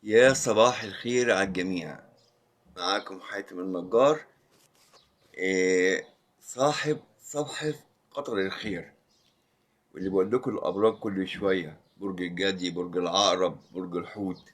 يا صباح الخير على الجميع. معاكم حاتم النجار، صاحب صفحة قطر الخير، واللي بقول لكم الأبراج كل شوية، برج الجدي، برج العقرب، برج الحوت.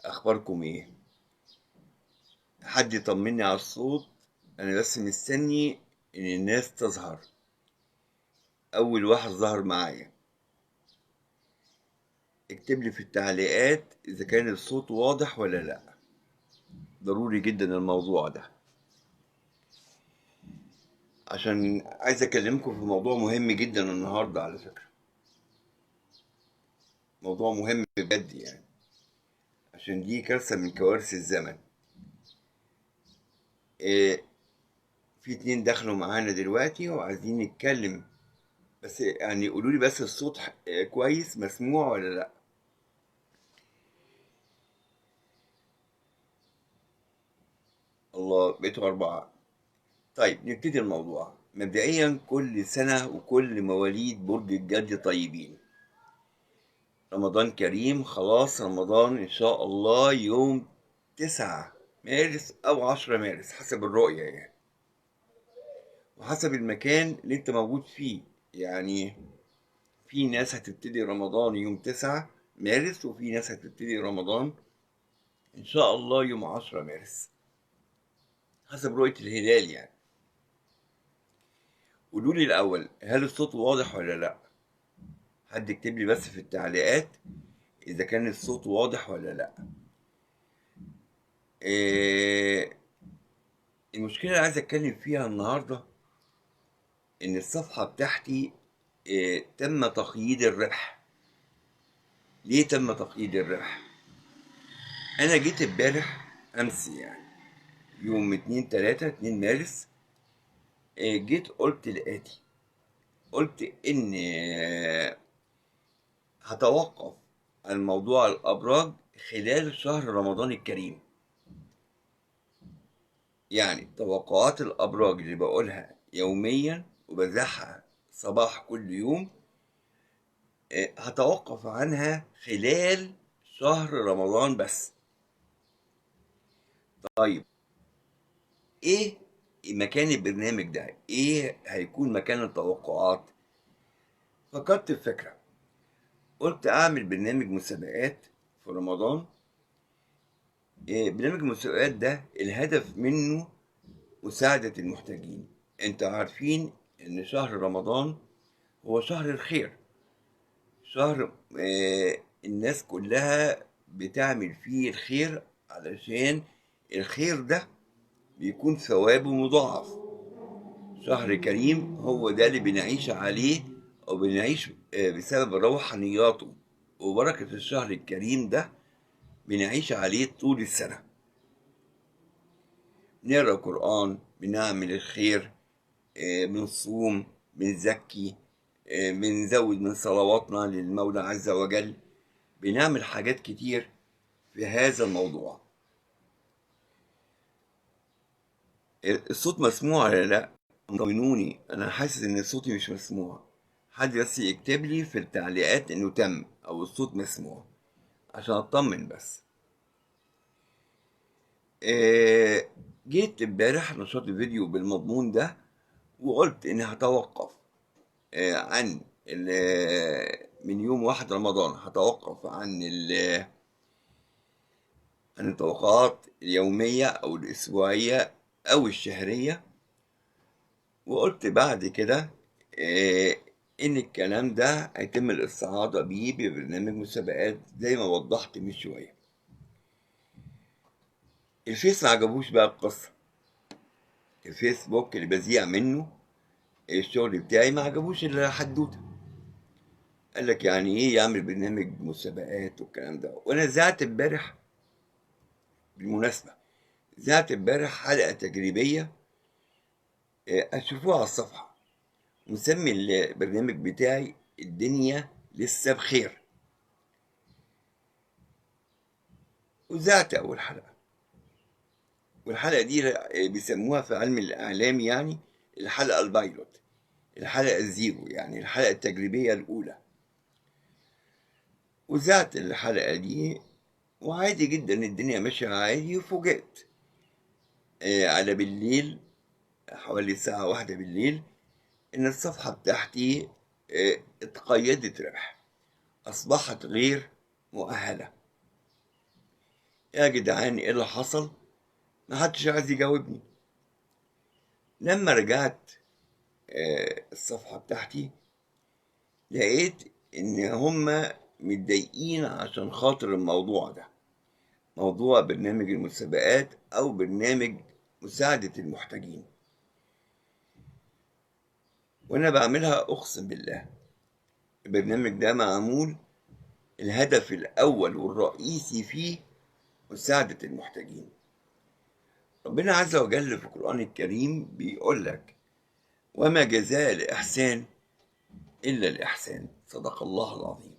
أخباركم إيه؟ حد يطمني على الصوت؟ أنا بس مستني إن الناس تظهر. أول واحد ظهر معايا اكتب لي في التعليقات إذا كان الصوت واضح ولا لأ. ضروري جدا الموضوع ده، عشان عايز أكلمكم في موضوع مهم جدا النهاردة. على فكرة موضوع مهم بجد يعني، عشان دي كارثة من كوارث الزمن. في 2 دخلوا معانا دلوقتي وعايزين نتكلم، بس يعني قولوا لي بس الصوت كويس مسموع ولا لا؟ الله، بقيتوا 4. طيب نبتدي الموضوع. مبدئيا كل سنة وكل مواليد برج الجدي طيبين، رمضان كريم. خلاص رمضان إن شاء الله يوم 9 مارس أو 10 مارس حسب الرؤية يعني، وحسب المكان اللي انت موجود فيه. يعني في ناس هتبتدي رمضان يوم 9 مارس، وفي ناس هتبتدي رمضان إن شاء الله يوم 10 مارس حسب رؤية الهلال يعني. قولوا لي الأول، هل الصوت واضح ولا لا؟ حد يكتب لي بس في التعليقات إذا كان الصوت واضح ولا لا. المشكلة اللي عايز أتكلم فيها النهاردة إن الصفحة بتاعتي تم تقييد الربح. ليه تم تقييد الربح؟ أنا جيت امبارح أمس يعني يوم 2/3، 2 مارس، جيت قلت الآتي. قلت إن هتوقف عن موضوع الأبراج خلال شهر رمضان الكريم. يعني توقعات الأبراج اللي بقولها يوميا وبذاعها صباح كل يوم، هتوقف عنها خلال شهر رمضان بس. طيب ايه مكان البرنامج ده؟ ايه هيكون مكان التوقعات؟ فكرت في فكرة، قلت اعمل برنامج مسابقات في رمضان. برنامج المسابقات ده الهدف منه مساعدة المحتاجين. انتوا عارفين ان شهر رمضان هو شهر الخير، شهر الناس كلها بتعمل فيه الخير، علشان الخير ده بيكون ثوابه مضاعف. شهر كريم هو ده اللي بنعيش عليه، أو بنعيش بسبب روحانياته وبركة الشهر الكريم ده بنعيش عليه طول السنة. بنقرأ قرآن، بنعمل الخير، بنصوم، بنزكي، بنزود من صلواتنا للمولى عز وجل، بنعمل حاجات كتير في هذا الموضوع. الصوت مسموع ولا لا؟ طمنوني، انا حاسس ان صوتي مش مسموع. حد بس يكتب لي في التعليقات انه تم او الصوت مسموع عشان اطمن بس. جيت امبارح نشرت فيديو بالمضمون ده وقلت ان هتوقف، عن من يوم 1 رمضان هتوقف عن التوقعات اليومية او الاسبوعية او الشهرية. وقلت بعد كده، ان الكلام ده هيتم الاستعاضة بيه ببرنامج مسابقات زي ما وضحت من شوية. الفيس ما عجبوش بقى القصة، الفيسبوك اللي بذيع منه الشغل بتاعي ما عجبوش الحدوتة. قال لك يعني ايه يعمل برنامج مسابقات والكلام ده. وانا زعت امبارح بالمناسبة، زعت امبارح حلقة تجريبية، هتشوفوها على الصفحة، مسمي البرنامج بتاعي الدنيا لسه بخير. وزعت أول حلقة، والحلقة دي بيسموها في علم الإعلام يعني الحلقة ال pilot، الحلقة ال zero، يعني الحلقة التجريبية الأولى. وزعت الحلقة دي وعادي جدا الدنيا ماشية عادي. وفوجئت على بالليل حوالي الساعة 1 بالليل إن الصفحة بتاعتي اتقيدت ربح، أصبحت غير مؤهلة. يا جدعان إيه اللي حصل؟ ما حدش عايز يجاوبني. لما رجعت الصفحة بتاعتي لقيت إن هما متضايقين عشان خاطر الموضوع ده، موضوع برنامج المسابقات أو برنامج مساعدة المحتاجين. وأنا بعملها أقسم بالله البرنامج ده معمول الهدف الأول والرئيسي فيه مساعدة المحتاجين. ربنا عز وجل في القرآن الكريم بيقول لك وما جزاء الإحسان إلا الإحسان، صدق الله العظيم.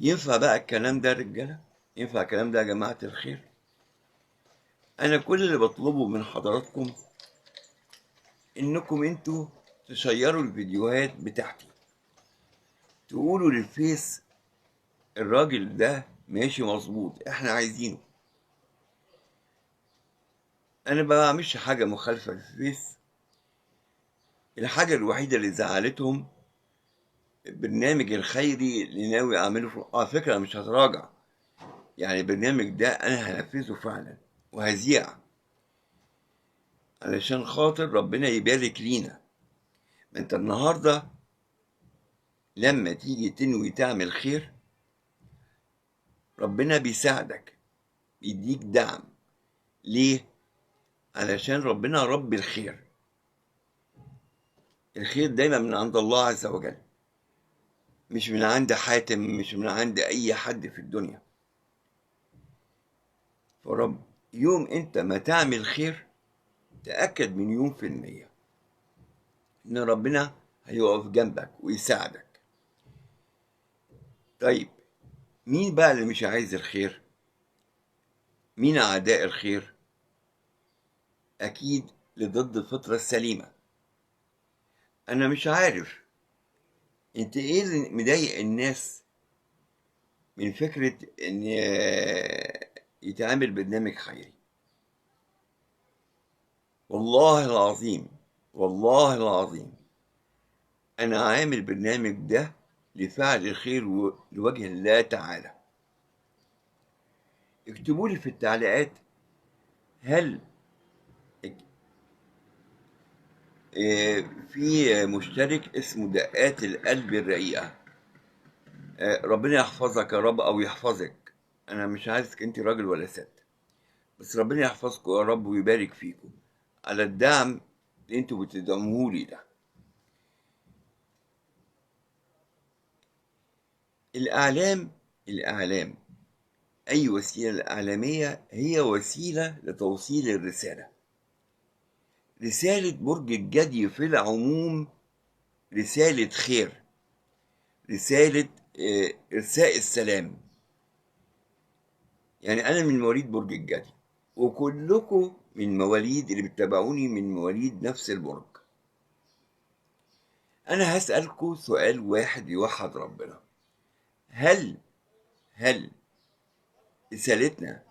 ينفع بقى الكلام ده يا رجالة؟ ينفع الكلام ده يا جماعة الخير؟ أنا كل اللي بطلبه من حضراتكم إنكم أنتوا تشيروا الفيديوهات بتاعتي، تقولوا للفيس الراجل ده ماشي مظبوط، إحنا عايزينه. أنا ما بعملش حاجة مخالفة للفيس. الحاجة الوحيدة اللي زعلتهم البرنامج الخيري اللي ناوي أعمله في، على فكرة مش هتراجع، يعني البرنامج ده أنا هنفذه فعلا وهذيع علشان خاطر ربنا يبارك لينا. ما أنت النهاردة لما تيجي تنوي تعمل خير ربنا بيساعدك، بيديك دعم. ليه؟ علشان ربنا رب الخير. الخير دايما من عند الله عز وجل، مش من عند حاتم، مش من عند أي حد في الدنيا. فرب يوم أنت ما تعمل خير تأكد 1,000,000% إن ربنا هيقف جنبك ويساعدك. طيب مين بقى اللي مش عايز الخير؟ مين أعداء الخير؟ أكيد لضد الفطرة السليمة. أنا مش عارف أنت إيه اللي مضايق الناس من فكرة إن يتعامل برنامج خيري. والله العظيم، والله العظيم أنا عامل برنامج ده لفعل الخير لوجه الله تعالى. اكتبوا لي في التعليقات هل في مشترك اسمه دقات القلب الرقيقة، ربنا يحفظك يا رب أو يحفظك. أنا مش عايزك أنت راجل ولا ست، بس ربنا يحفظكم يا رب ويبارك فيكم على الدعم اللي انتوا بتدعموهولي ده. الإعلام أي وسيلة إعلامية هي وسيلة لتوصيل الرسالة. رسالة برج الجدي في العموم رسالة خير، رسالة إرساء السلام. أنا من مواليد برج الجدي، وكلكم من مواليد اللي بتتابعوني من مواليد نفس البرج. أنا هسألكم سؤال واحد يوحد ربنا، هل رسالتنا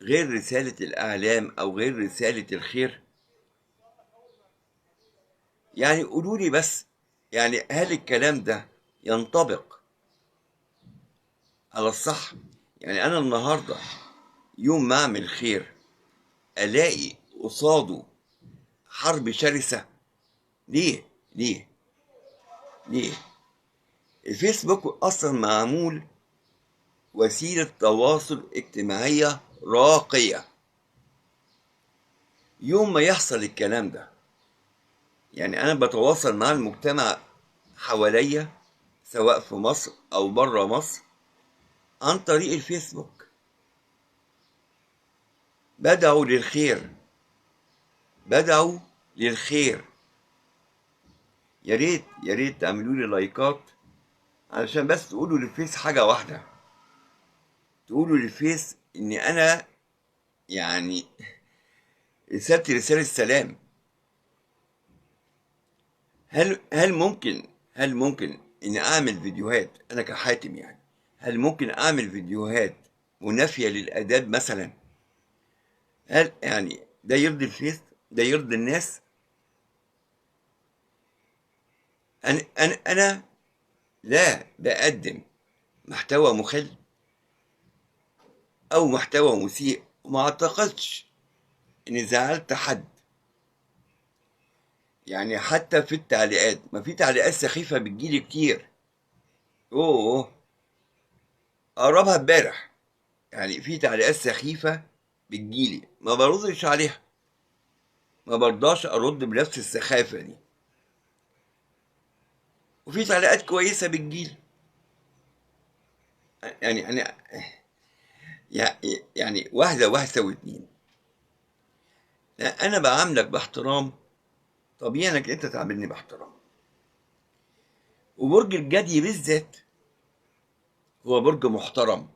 غير رسالة الإعلام أو غير رسالة الخير؟ قولوا لي بس، هل الكلام ده ينطبق على الصح؟ أنا النهاردة يوم ما أعمل خير ألاقي قصاده حرب شرسة؟ ليه؟ ليه؟ ليه؟ الفيسبوك أصلا معمول وسيلة تواصل اجتماعية راقية. يوم ما يحصل الكلام ده، أنا بتواصل مع المجتمع حواليا سواء في مصر أو برا مصر عن طريق الفيسبوك. بدعوا للخير، بدعوا للخير. يا ريت، يا ريت تعملوا لي لايكات علشان بس تقولوا للفيس حاجة واحدة، تقولوا للفيس إن أنا رسالتي رسالة سلام. هل ممكن إن أعمل فيديوهات أنا كحاتم، هل ممكن اعمل فيديوهات منافية للاداب مثلا؟ هل يعني ده يرضي الفيس؟ ده يرضي الناس؟ انا لا بقدم محتوى مخل او محتوى مسيء، وما اعتقدش اني زعلت حد. يعني حتى في التعليقات، ما في تعليقات سخيفة بتجيلي كتير، اوه اقربها امبارح، يعني في تعليقات سخيفة بتجيلي ما بردش عليها، ما برضاش ارد بنفس السخافة دي. وفي تعليقات كويسة بتجيلي، يعني انا يعني واحدة واحدة تساوي اتنين. لا، انا بعاملك باحترام، طبيعي انك انت تعاملني باحترام. وبرج الجدي بالذات هو برج محترم،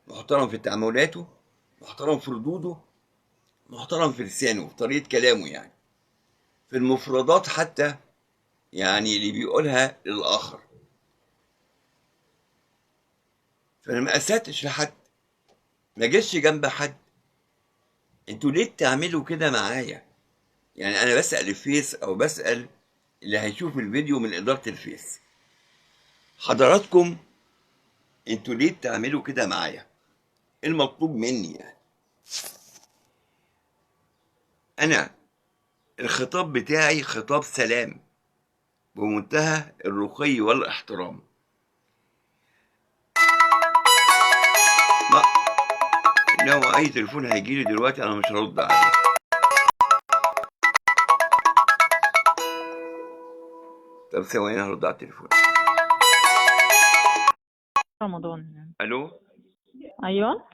محترم في تعاملاته، محترم في ردوده، محترم في لسانه، في طريقة كلامه، يعني في المفردات حتى، يعني اللي بيقولها للآخر. فأنا ما أساتش لحد، ما جيتش جنب حد. انتوا ليه بتعملوا كده معايا؟ يعني أنا بسأل الفيس أو بسأل اللي هيشوف الفيديو من إدارة الفيس، حضراتكم انتوا ليه بتعملوا كده معايا؟ ايه المطلوب مني يعني؟ أنا الخطاب بتاعي خطاب سلام بمنتهى الرقي والاحترام. ما لو أي تليفون هيجيلي دلوقتي أنا مش هرد عليه. طب ثواني هرد على التليفون. رمضان. ألو. ايوه.